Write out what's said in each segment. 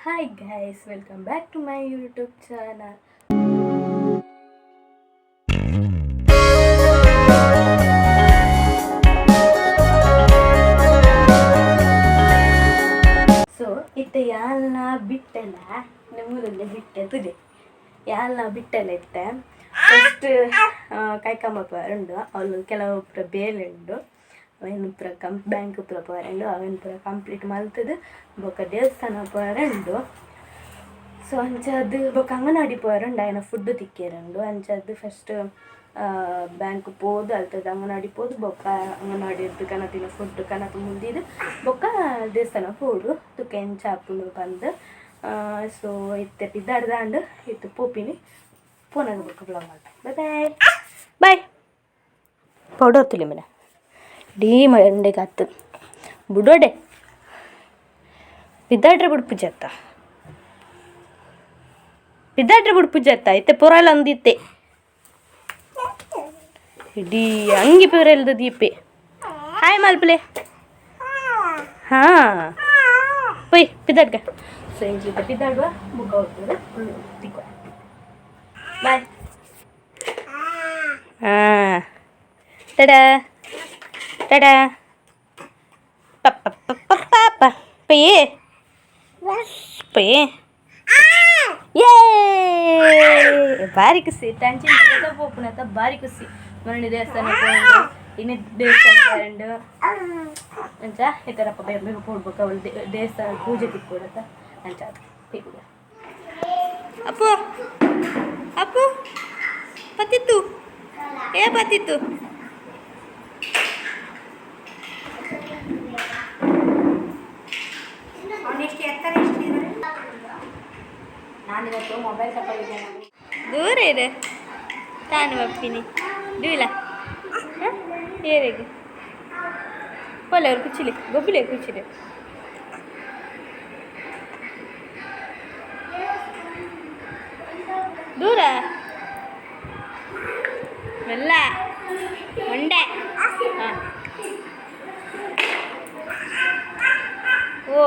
Hi guys, welcome back to my YouTube channel. So ಇತ್ತೆ ಯಾಲ್ನ ಬಿಟ್ಟೆಲ ನಿಮ್ಮೂರಲ್ಲಿ ಬಿಟ್ಟೆ ತುದೆ ಯಾಲ್ನ ಬಿಟ್ಟೆಲ ಇತ್ತೆ ಫಸ್ಟ್ ಕೈಕಂಬ ಉಂಡು. ಅವಳು ಕೆಲವು ಪೂರ ಬೇಲೆ ಉಂಡು, ಅವೇನು ಪೂರ ಬ್ಯಾಂಕ್ ಪೂರ ಪೋರಂಡು, ಅವೇನು ಪೂರ ಕಂಪ್ಲೀಟ್ ಮಲ್ತದು ಬೊಕ್ಕ ದೇವಸ್ಥಾನ ಪೋರಂಡು. ಸೊ ಅಂಚಾದ್ ಬೊಕ್ಕ ಅಂಗನವಾಡಿ ಪೋರುಂಡು, ಆಯನ ಫುಡ್ ತಿಕ್ಕೇರುಂಡು. ಅಂಚಾದ್ ಫಸ್ಟ್ ಬ್ಯಾಂಕ್ ಪೋದು ಅಲ್ತದ ಅಂಗನವಾಡಿ ಪೋದು ಬೊಕ್ಕ ಅಂಗನವಾಡಿ ಕನತಿನ ಫುಡ್ ಕನತ್ ಮುಂದಿದ್ದು ಬೊಕ್ಕ ದೇವಸ್ಥಾನ ಪೋಡು ತುಕ್ಕ ಎಂಚ ಆಪುಂಡು ಪಂದ್. ಸೊ ಇತ್ತೆ ಪಿದಾಡ್ದಾಂಡ್, ಇತ್ತೆ ಪೋಪಿನಿ. ಪೋನಾಗ ಬೊಕ್ಕ ವ್ಲಾಗ್ ಮಲ್ಪೆ. Bye bye bye. ಪೌಡರ್ ತುಲಿ ಮನೆ ಡೀ ಮಂಡೆಗೆ ಹತ್ತು ಬುಡೋಡೆ ಪಿದಾಡ್ರೆ ಬುಡ್ಪುಜತ್ತ, ಪಿದಾಡ್ರೆ ಬುಡ್ಪುಜತ್ತ. ಇತ್ತೆ ಪೊರಲ ಅಂದಿತ್ತೆ ಇಡೀ ಅಂಗಿ ಪೊರೆಲ್ದ ದೀಪೆ. ಹಾಯ್ ಮಲ್ಪಲೆ. ಹಾಂ, ಪೊಯ್ ಪಿದಾಡ್ಗ. ಸೊ ಇಂಚಿತ್ತ ಪಿದಾಡುವ ಬುಕ್ಕ ಹೋಗ್ತದೆ ತಿಕ್ವ. ಬಾಯ್. ಹಾಂ, ಟಡಾ ಟಡಾ ಪಪ್ಪ ಪಪ್ಪ ಪಾಪ ಪಯ್ಯೇ ಪಯ್ಯೇ. ಏ ಭಾರಿ ಖುಷಿ ಟಂಚಿನ ಪೋಪುನತ, ಭಾರಿ ಖುಷಿ. ಮೊನ್ನೆ ದೇವಸ್ಥಾನ ಪೋಂಡು, ಇನ್ನು ದೇವಸ್ಥಾನ ಪೋಂಡು. ಅಂಚ ಈ ಥರಪ್ಪ ಬೇಗ ಬೇಗ ಪೋಡ್ಬೇಕು, ಅವಳು ದೇವಸ್ಥಾನ ಪೂಜೆ ತಿಕ್ಕೊಡತ್ತ. ಅಂಚ ಅದು ತಿಕ್ಕುಗ. ಅಪ್ಪು, ಅಪ್ಪು, ಪತ್ತಿತ್ತು, ಏ ಪತ್ತಿತ್ತು. ಅವನಿಷ್ಟು ಎತ್ತರ ಎಷ್ಟಿದ್ದಾರೆ? ನಾನಿವತ್ತು ಮೊಬೈಲ್ ತಗೊಂಡಿದ್ದೇನೆ. ದೂರ ಇದೆ ತಾನು ಬಪ್ಪಿನಿ ದೂಲ ಏರೆಗ್ ಪೋಲೆ ಅವ್ರು ಕುಚ್ಚಿಲೆ ಗೊಬ್ಬಿಲೆ ಕುಚ್ಚಿಲೆ. ದೂರ ಮೆಲ್ಲ ಮಂಡೆ. ಹಾಂ, ಓ.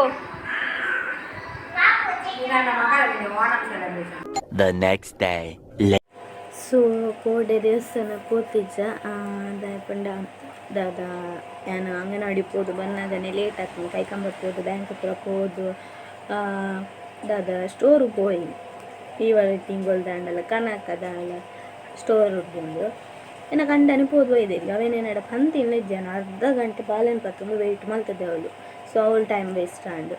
ಈಗ ನಮ್ಮ ಮಕ್ಕಳಲ್ಲಿ Onam celebration. The next day. So ಕೋಡೆ ದೇವಸ್ಥಾನ ಪೋತಿಜ್ಜ ದಾಯೆ ಪಂಡ ದಾದ ಯಾನ್ ಅಂಗನವಾಡಿ ಪೋದು ಬನ್ನಗನೆ ಲೇಟ್ ಆತ್ಂಡ್. ಕೈಕಂಬ ಪೋದು, ಬ್ಯಾಂಕ್ ಪೂರ ಪೋದು, ದಾದ ಸ್ಟೋರ್ ಪೋಯಿನಿ. ಈ ವಾರ ತಿಂಗೊಳ್ದಾಂಡಲ ಕನಕದಾಲ ಸ್ಟೋರ್ ಉಂಡು. ಎನ್ನ ಕಂಡನಿ ಪೋದು ಬೈದೆರ್. ಅವೇನೇನಾಡ ಪಂತಿನ ಇಜ್ಜಾನ ಅರ್ಧ ಗಂಟೆ ಬಾಲೆನ್ ಪತ್ತೊಂದು ವೆಯ್ಟ್ ಮಲ್ತದೆ ಅವಳು. ಸೊ ಅವಳು ಟೈಮ್ ವೇಸ್ಟ್ ಆಂಡ್.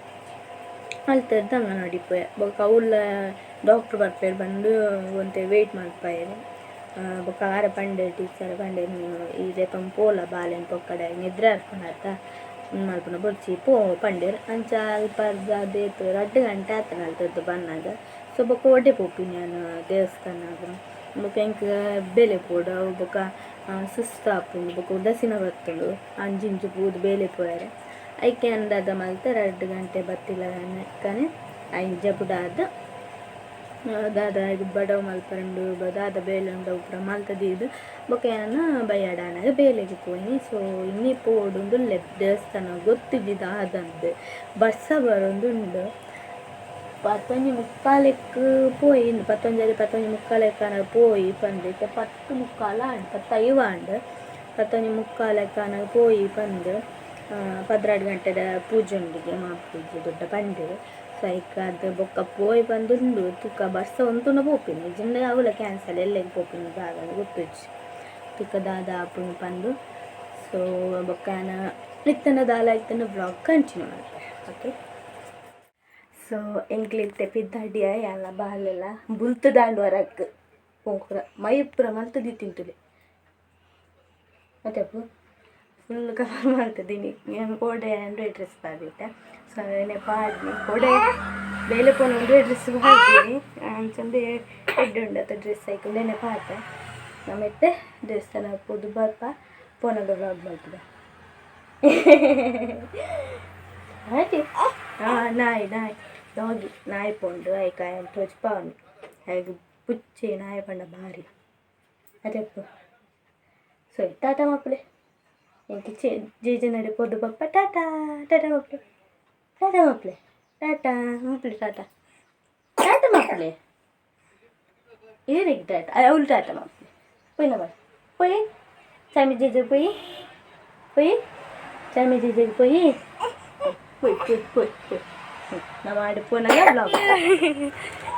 ಅಲ್ತರ್ದು ಅಂಗನವಾಡಿ ಪೋಯೆ. ಬೊಕ್ಕ ಅವುಲ ಡಾಕ್ಟ್ರ್ ಬರ್ಪೆರ್ ಬಂದು ಒಂತೆ ವೆಯ್ಟ್ ಮಲ್ಪಾಯೆರ್. ಬೊಕ್ಕ ಆರೆ ಪಂಡೆರ್, ಟೀಚರ್ ಪಂಡೆರ್, ಈ ಲೆಪಂ ಪೋಲ, ಬಾಲೆನ್ ಪೊಕ್ಕಡೆ ನಿದ್ರೆ ಆರ್ಪುಂಡತ್ತ, ಉಂದು ಮಲ್ಪುನ ಬೊರ್ಚಿ, ಪೋ ಪಂಡೆರ್. ಅಂಚ ಅಲ್ಪರ್ದ್ ಅದೇತ್ 2 ಗಂಟೆ ಆತನ ಅಲ್ತದ್ದು ಬನ್ನಗ. ಸೊ ಬೊಕ್ಕ ಒಡೆ ಪೋಪಿನಿ ಯಾನ್ ದೇವಸ್ಥಾನಗ್? ಬೊಕ್ಕ ಎಂಕ್ ಬೇಲೆ ಪೋಡು ಅವು. ಬೊಕ್ಕ ಸುಸ್ತು ಆಪುಂಡು, ಬೊಕ್ಕ ಉದಾಸೀನ ಬತ್ತುಂಡು ಅಂಚಿ ಇಂಚಿ ಪೋದು ಬೇಲೆ ಪೋಯೆರೆ. ಐಕೆ ಯಾನ್ ದಾದ ಮಲ್ತೆ, 2 ಗಂಟೆ ಬತ್ತಿಲ್ಲ ಕನೆ ಐನ್ ಜಪುಡಾದ್ ದಾದ ಬಡವು ಮಲ್ಪರುಂಡು, ದಾದ ಬೇಲೆ ಉಂಡು ಅವು ಪೂರ ಮಲ್ತ್ ದೀದ್ ಬೊಕ್ಕ ಯಾನ್ ಬಯ್ಯಡಾನಗ ಬೇಲೆಗ್ ಪೋಯಿನಿ. ಸೊ ಇನಿ ಪೋಡುಂದುಲ್ಲೆ ದೇವಸ್ಥಾನ, ಗೊತ್ತಿಜ್ಜಿ ದಾದಂದ್. ಬರ್ಸ ಬರೊಂದುಂಡು. ಪತ್ತೊಂಜಿ ಮುಕ್ಕಾಲೆಕ್ ಪೋಯಿ, ಪತ್ತೊಂಜರೆ ಪತ್ತೊಂಜಿ ಮುಕ್ಕಾಲೆಕ್ ಆನಗ ಪೋಯಿ ಪಂದ್. ಇತ್ತೆ 10:45 ಆಂಡ್, 10:50 ಆಂಡ್. ಪತ್ತೊಂಜಿ ಮುಕ್ಕಾಲೆಕ್ ಆನಗ ಪೋಯಿ ಪಂದ್. 12 ಗಂಟೆದ ಪೂಜೆ ಉಂಡುಗೆ, ಮಹಾಪೂಜೆ ದೊಡ್ಡ ಪಂಡೆರ್. ಸೊ ಐಕಾದ್ ಬೊಕ್ಕ ಪೋಯಿ ಪಂದುಂಡು. ತುಕ ಬರ್ಸ ಉಂತುಂಡ ಪೋಪಿನಿ, ಇಜ್ಜಿಂಡ ಅವುಲ ಕ್ಯಾನ್ಸಲ್. ಎಲ್ಲೆಗ್ ಪೋಪಿನಿ ದಾದ ಗೊತ್ತುಜ್ಜಿ. ತುಕ ದಾದ ಆಪುಂಡು ಪಂದು. ಸೊ ಬೊಕ್ಕ ಯಾನ್ ಇತ್ತಂಡ ದಾಲ ಇತ್ತಂಡ ವ್ಲಾಗ್ ಕಂಟಿನ್ಯೂ ಮಲ್ಪೆ. ಓಕೆ, ಸೊ ಎಂಕ್ಲು ಇತ್ತೆ ಪಿದ್ದಾಡಿಯ. ಯಾನ್ಲ ಬಾಲೆಲ್ಲ ಬುಲ್ತುದಾಂಡ್ ವರಕ್ ಪೋಂಕುರ ಮೈ ಪೂರ ಮಲ್ತುದಿ ತಿಂತುಲೆ. ಮತ್ತೆ ಅಪ್ಪು ಫುಲ್ ಕವರ್ ಮಲ್ತದೀನಿ. ಯಾನ್ ಕೋಡೆ ಅಂಡ್ರೆ ಡ್ರೆಸ್ ಪಾಡಿತ್ತೆ. ಸೊ ಅವೇನೆ ಪಾಡ್ನಿ. ಕೋಡೆ ಬೇಲೆ ಪೋನ ಒಂದೇ ಡ್ರೆಸ್ ಪಾಡ್ತೀನಿ. ಅಂಚಂದು ಎಡ್ಡೆ ಉಂಡು ಅತ್ತ ಡ್ರೆಸ್, ಐಕ್ ಉಂದೆನೆ ಪಾತೆ. ನಮ್ಮ ಇತ್ತೆ ದೇವಸ್ಥಾನ ಪೋದು ಬರ್ಪ, ಪೋನಗ ವ್ಲಾಗ್ ಮಲ್ತುದ. ಆಯ್ತು. ಹಾಂ, ನಾಯಿ ನಾಯಿ ಡಾಗಿ ನಾಯಿ ಪೋಂಡು. ಐಕ ತೋಜ್ಪಾವನಿ. ಐಕ್ ಪುಚ್ಚೆ ನಾಯಿ ಪಂಡ ಭಾರಿ ಅದೇಪ್ಪ. ಸೊ ಟಾಟಾ ಮಕ್ಕಳೇ, ಎಂಕ್ ಜೇಜನಡೆ ಪೋದು ಬಪ್ಪ. ಟಾಟಾ ಟಾಟಾ ಮಕ್ಕಳೇ, ಟಾಟಾ ಮಕ್ಕಳೇ, ಟಾಟಾ. ಟಾಟಾ ಮಕ್ಕಳು, ಟಾಟಾ ಟಾಟಾ ಮಕ್ಕಳೇ. ಏರಿಗೆ ಟಾಟಾ? ಅವಳು ಟಾಟಾ ಮಕ್ಕಳು. ಪೋಯಿನ ಬಾ, ಪೋಯಿ ಚಾಮಿ ಜೇಜೆ, ಪೋಯಿ ಪೋಯಿ ಚಾಮಿ ಜೇಜೆಗೆ ಪೋಯಿ ಪೋಯ್ ಪೋಯ್ ಪೋಯ್ ಪೋಯ್. ನಮ್ಮ ಆಡಿ ಪೋನಾಗ ಬ್ಲಾಗ್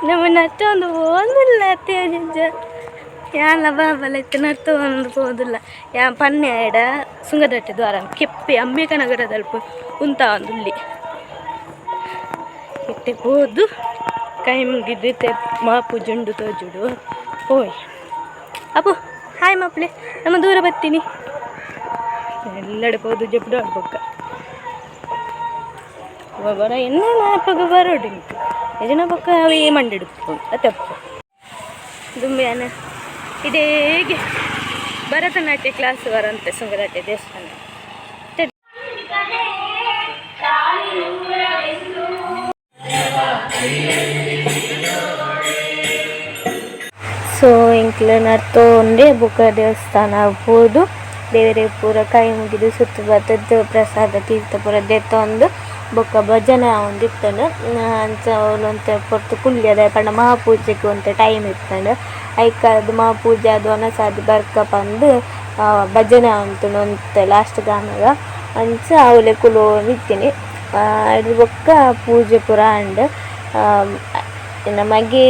ನಮ್ಮ ನಟ್ಟೊಂದು ಓದಿಲ್ಲ ತೇಜ. ಯಾನ್ಲ ಬಾಬಲ ಇತ್ತು ನರ್ತೊಂದು ಪೋದಿಲ್ಲ. ಯಾನ್ ಪನ್ನೆ ಆಯಡ ಸುಂಗದಟ್ಟೆ ದ್ವಾರ ಕೆಪ್ಪೆ ಅಂಬಿಕಾ ನಗರದಲ್ಪ ಉಂತ ಉಲ್ಲಿ. ಇತ್ತೆ ಪೋದು ಕೈ ಮುಗಿದು ಇತ್ತೆ ಮಾಪು ಜುಂಡು ತೋಜುಡು. ಓಯ್ ಅಪ್ಪು, ಹಾಯ್ ಮಾಪ್ಲೆ. ನಮ್ಮ ದೂರ ಬರ್ತೀನಿ ಎಲ್ಲಡೆ ಪೋದು ಜೆಪ್ಪುಡು ಬೊಕ್ಕ ಬರ ಎನ್ನ ಅಪ್ಪಗ ಬರೋಡು ಯಜನ ಬೊಕ್ಕ ಅವೇ ಮಂಡಿಡುಪ್ಪು ಅತ್ತಪ್ಪ ದುಂಬ್ಯಾನ. ಇದೇಗೆ ಭರತನಾಟ್ಯ ಕ್ಲಾಸ್ ಬರಂತೆ ಸುಂಗದಾಟ್ಯ ದೇವಸ್ಥಾನ. ಸೊ ಎಂಕ್ಲ ನರ್ತೊಂಡೆ ಬೊಕ ದೇವಸ್ಥಾನ ಪೋದು ದೇವರೆ ಪೂರ ಕೈ ಮುಗಿದು ಸುತ್ತು ಬತ್ತದ್ದು ಪ್ರಸಾದ ತೀರ್ಥ ಪೂರ ದೆತ್ತೊಂದು ಬೊಕ್ಕ ಭಜನೆ ಆವೊಂದಿತ್ತುಂಡು. ಅಂಚ ಅವ್ಲೊಂತೆ ಪೊರ್ತು ಕುಲ್ಲಿಯೆರೆ ಪಂಡ ಮಹಾಪೂಜೆಗ್ ಒಂತೆ ಟೈಮ್ ಇತ್ತುಂಡು. ಐಕಾದ್ ಮಹಾಪೂಜೆ ಆದ್ ವನಸ್ ಆದ್ ಬರ್ಕ ಪಂದ್ ಭಜನೆ ಆವೊಂತುಂಡು ಒಂತೆ ಲಾಸ್ಟ್ ಗಾನಗ. ಅಂಚ ಅವ್ಲೆ ಕುಲೊಂದಿತ್ತಿನಿ. ಐಡ್ದ್ ಬೊಕ್ಕ ಪೂಜೆ ಪೂರ ಆಂಡ್. ಎನ್ನ ಮಗೆ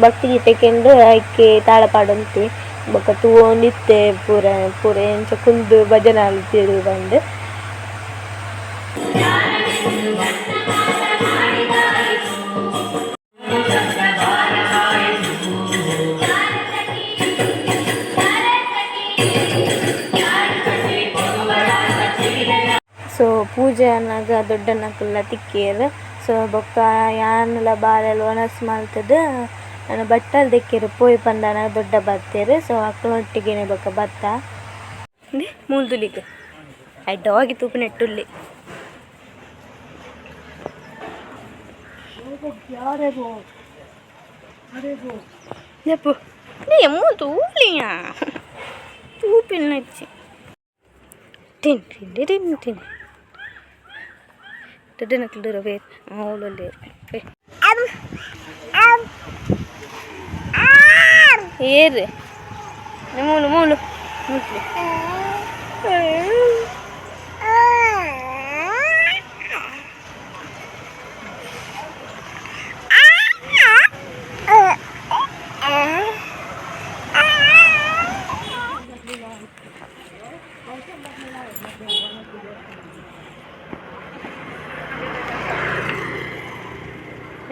ಭಕ್ತಿಗೀತೆ ಕೇಂದ್ ಐಕೆ ತಾಳ ಪಾಡೊಂತೆ. ಬೊಕ್ಕ ತೂವೊಂದಿತ್ತೆ ಪೂರ ಪೂರ ಎಂಚ ಕುಲ್ದು ಭಜನೆ ಮಲ್ತೆರ್ ಪಂದ್. ಸೊ ಪೂಜೆ ಆನಗ ದೊಡ್ಡನಕುಲ್ಲ ತಿಕ್ಕಿಯೆರ್. ಸೊ ಬೊಕ್ಕ ಯಾನ್ಲ ಬಾಲೆಲ್ ವನಸ್ ಮಲ್ತುದು ನನ ಬಟ್ಟಲ್ ದೆಕ್ಕೆರೆ ಪೋಯಿ ಪಂದಾನ ದೊಡ್ಡ ಬತ್ತೆರ್. ಸೊ ಅಕಲ್ನೊಟ್ಟಿಗೆನೆ ಬೊಕ್ಕ ಬತ್ತ ಮೂಲ್ದುಲಿಗ್ I ಡಾಗಿ ತೂಪುನೆಟ್ಟುಲ್ಲೆ. ಜಪ್ಪು ನೀ ಮೂ ತೂಲಿಯಾ ತೂಪಿನಚ್ಚಿ ತಿನ್ ತಿನ್ ತಿನ್ ತಿನ್. ದೊಡ್ಡನಕ್ಲು ರವೆ ಅವಳಲ್ಲಿ ಏರ್ ಮೂಲು ಮೂಲು ಮುಟ್ಲಿ.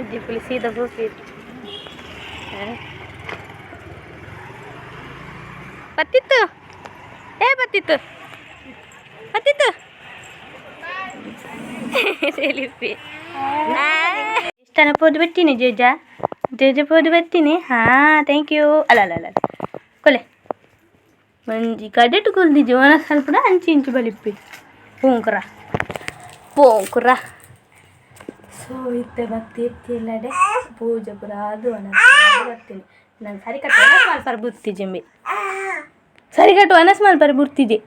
ಅಜ್ಜಿ ಪುಲಿ ಸೀದಾ ಪೋಪೀರ್. ಬತ್ತಿತ್ತು ಏ ಬತ್ತಿತ್ತು ಬತ್ತಿತ್ತು ಸೆಲಿಪಿ ಇಷ್ಟನ ಪೋದು ಬರ್ತೀನಿ. ಜೇಜ ಜೇಜ ಪೋದು ಬರ್ತೀನಿ. ಹಾಂ, thank you. ಅಲ್ಲ ಅಲ್ಲ ಅಲ್ಲ, ಕೊಲೆ ಒಂಜಿ ಕಡೆಟ್ ಕುಲ್ದಿಜಿ. ಒನ ಸ್ವಲ್ಪ ಅಂಚಿ ಇಂಚಿ ಬಲಿಪ್ಪಿ. ಪೋಂಕುರ ಪೋಂಕುರ. ಸೊ ಇತ್ತೆ ಬತ್ತಿ ಇತ್ತಿಲ್ಲಡೆ ಪೂಜೆ ಪೂರ ಅದು ಬರ್ತೀನಿ. ನಾನು ಸರಿ ಕಟ್ಟು ಒನಸ್ ಮಲ್ಪರ ಬುರ್ತಿಜೆಂಬಿ. ಸರಿ ಕಟ್ಟು ಒನಸ್ ಮಲ್ಪರ ಬುರ್ತಿಜೆ.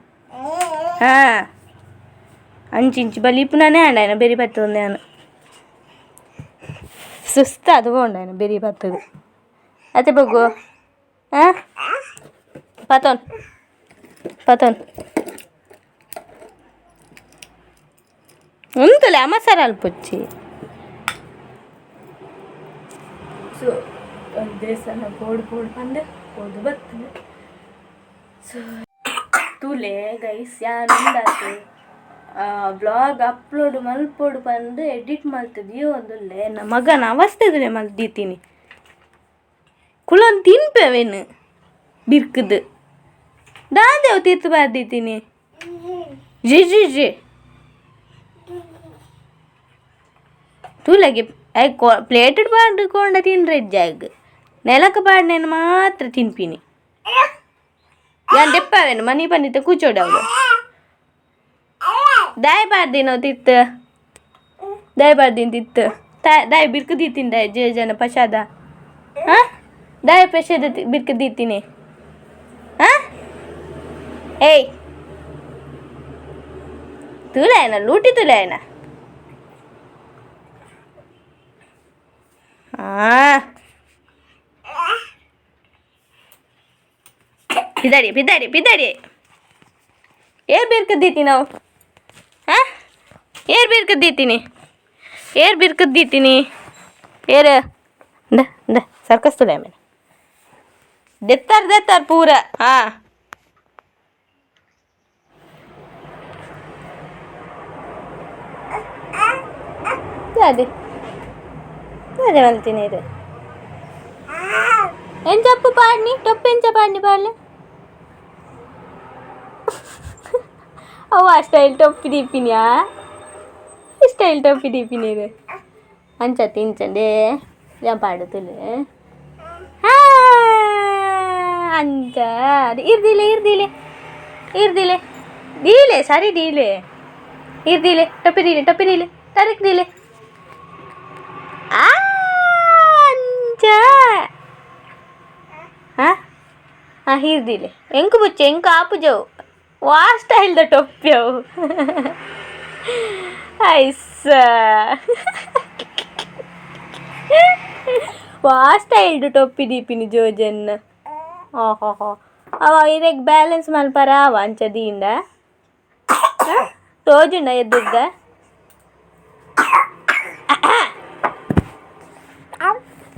ಹಾಂ, ಅಂಚಿ ಇಂಚಿ ಬಲಿಪುನಾನೇ ಅಂಡ ಬೆರಿ ಬತ್ತೊಂದೆ. ನಾನು ಸುಸ್ತು ಅದು ಬೋಂಡ ಬೆರಿ ಬತ್ತದು ಅತ್ತೆ ಬಗ್ಗು. ಹಾಂ, ಪತೋನ್ ಪತೋನ್ ಉಂತುಲೆ ಅಮಸರ ಅಲ್ಪೊಚ್ಚಿ. ಸೊ ಒಂದು ದೇವಸ್ಥಾನ ಪೋಡು ಪೋಡು ಪಂದ್ ಪೋದು ಬರ್ತದೆ. ಸೊ ತೂಲೆ ಗೈಸ್, ಯಾನ್ ಉಂಡಾತು ವ್ಲಾಗ್ ಅಪ್ಲೋಡ್ ಮಲ್ಪೊಡು ಪಂದ್ ಎಡಿಟ್ ಮಲ್ತುದು ಒಂದುಲ್ಲೆ. ಎನ್ನ ಮಗನ ಅವಸ್ಥೆದುಲೆ ಮಲ್ದಿತ್ತೀನಿ. ಕುಲೊಂದು ತಿನ್ಪೆ ಅವೇನು ಬಿರ್ಕುದು ದಾದೇವು ತೀರ್ತು ಬಾರ್ದಿತ್ತೀನಿ. G G G ತೂಲಗೆ I plate ಪಾಡ್ದು ಕೊಂಡ ತಿನ್ರೆ ಜಾಗ್ ನೆಲಕ್ಕೆ ಪಾಡ್ನೇನು ಮಾತ್ರ ತಿನ್ಪಿನಿ. ಯಾನ್ ದೆಪ್ಪಾವೇನು ಮನಿ ಪಂದಿತ್ತ ಕೂಚೋಡು ಅವಳು. ದಾಯ ಪಾಡ್ದಿನೋ ತಿತ್ತು ದಾಯ ಪಾಡ್ದಿನ ತಿತ್ತು ದಾಯ ಬಿರ್ಕು ದೀತೀನಿ. ದಾಯ ಜೆ ಜನ ಪ್ರಸಾದ. ಹಾಂ, ದಾಯ ಪ್ರಸಾದ ಬಿರ್ಕು ದೀತೀನಿ. ಹಾಂ, ಏಯ್ ತೂಲಾಯನ ಲೂಟಿ ತುಲಾಯನ. ಪಿದಾಡಿ ಪಿದಾಡಿ ಪಿದಾಡಿ. ಏರ್ ಬೀರ್ಕದ್ದೀತಿ ನಾವು? ಹಾಂ, ಏರ್ ಬೀರ್ಕದ್ದೀತೀನಿ, ಏರ್ ಬೀರ್ಕದ್ದೀತೀನಿ, ಏರ್ ಇಂದ ಇಂದ ಸರ್ಕಸ್ ತುಲೆ. ಆಮೇಲೆ ದೆತ್ತಾರ ದೆತ್ತಾರ ಪೂರ. ಹಾಂ, ಅದೇ ಅದೇ ಮಲ್ತೀನಿ ಇದು. ಎಂಚಪ್ಪು ಪಾಡ್ನಿ ಟೊಪ್ಪು ಎಂಚ ಪಾಡ್ನಿ ಪಾಡ್ಲೆ? ಅವ ಸ್ಟೈಲ್ ಟೊಪ್ಪಿ ದೀಪಿನ್ಯಾ, ಸ್ಟೈಲ್ ಟೊಪ್ಪಿ ದೀಪಿನಿ ಇದು. ಅಂಚ ತಿಂಚಂಡೆ ಪಾಡುತ್ತಲೆ. ಅಂಚ ಇರ್ದಿಲೆ ಇರ್ದಿಲೆ ಇರ್ದಿಲೆ ದೀಲೆ ಸರಿ ದೀಲೆ ಇರ್ದಿಲೆ ಟೊಪ್ಪಿ ದೀಲೆ ಟೊಪ್ಪಿ ದೀಲೆ ತರಕ್ ದೀಲೆ. ಅಂಚ. ಹಾಂ ಹಾಂ, ಹಿರ್ದಿಲೆ ಎಂಕು ಬುಚ್ಚೆ ಎಂಕು ಆಪುಜವು. ವಾ ಸ್ಟೈಲ್ದ ಟೊಪ್ಪಿ ಅವು? ಐಸ್ ವಾ ಸ್ಟೈಲ್ಡ್ ಟೊಪ್ಪಿ ದೀಪಿನಿ ಜೋಜನ್ನ. ಓಹೋ, ಅವ ಇರೆಗ್ ಬ್ಯಾಲೆನ್ಸ್ ಮಲ್ಪರ ಅವ. ಅಂಚ ದೀಂಡ ತೋಜುಂಡ ಎದ್ದುದ್ದ.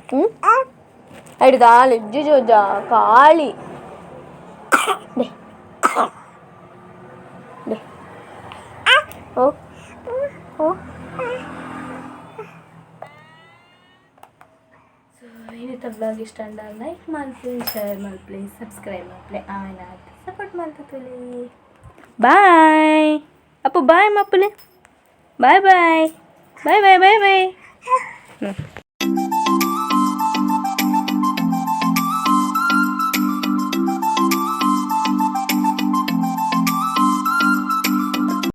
ಹ್ಞೂ, ಅಡಿದಾಲ್ ಇಜ್ಜಿ ಜೋಜ ಕಾಳಿ. ಡೆ ಡೆ ಓ ಓ. ಸೊ ಇನ್ನಿತ ಬ್ಲಾಗ್ ಇಷ್ಟ ಅಂಡ ಲೈಕ್ ಮಲ್ಪಲೆ, ಶೇರ್ ಮಲ್ಪಲೆ, ಸಬ್ಸ್ಕ್ರೈಬ್ ಮಲ್ಪಲೆ, ಆಯ್ನ ಸಪೋರ್ಟ್ ಮಲ್ತುಲಿ. ಬಾಯ್ ಅಪ್ಪು, ಬಾಯ್ ಮಪ್ಪಲೆ, bye bye bye bye bye bye. ಹ್ಞೂ.